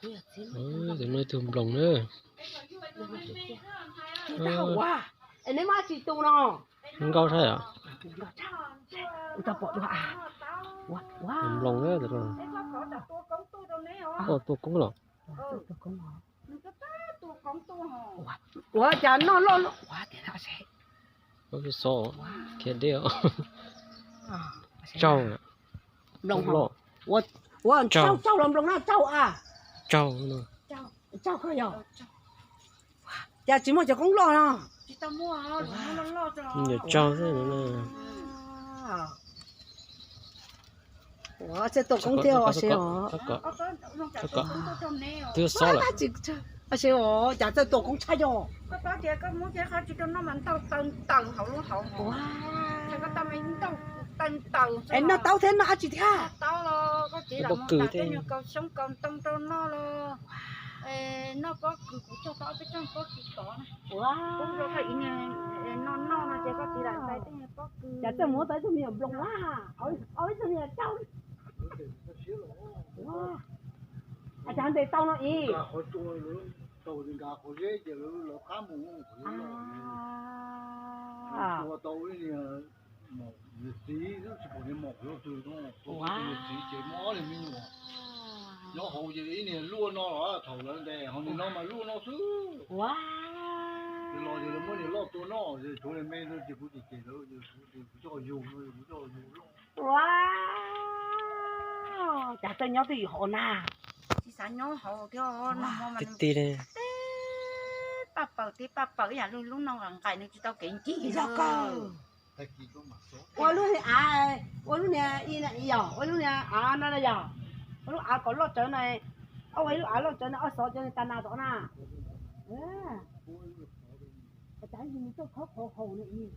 Tus no tus nploos na. Neb muab dab tsi tu no? Nkauj thiab yom. Nploos na. Tua koob los? Ua cas noj loj loj ua tias no. Xov khiav deb. Tsaug. Nploos loj. Ua tsaug los nploos no tsaug a. Tsaug. Tsaug koj yog. Cas tsis muaj cov koob loj no. Tsaug xwb. Ua txawj tua koob thiab os. Twb xob lawm. Os, cas txawj tua koob tshaj yog. Es noj taub thiab noj dab tsi thiab? Pob kws thiab. Cas txawj muab tau ib tug me nyuam nploos na. Ob ib tug me nyuam tsaug. Cas ntes tau no ib. Nyob hauv ces ib niag luaj no los thaum lawv ntes ho nim no mas luaj no xwb. Ua, los ces lawv muab niag loj tua noj, tshuav niag me no ces kuv cem cem lawv, kuv coj yug no, kuv coj yug loj. Ua, cas txawj nyob twj ywm hauv na. Tsis xav nyob hauv thiab. Tib tib li. Paj paws tib paj paws ib yam li lub no nqaim nws tsis tau kev ncig. Yog kawg. Ua lub niag av, ua lub niag i yog, ua lub niag av no yog, ua lub av kom loj tsawv na. Ua ib lub av loj tsawv na, ob xov cov tag nas tom na. Cas yus mus txoj khawb qhov haus na ib.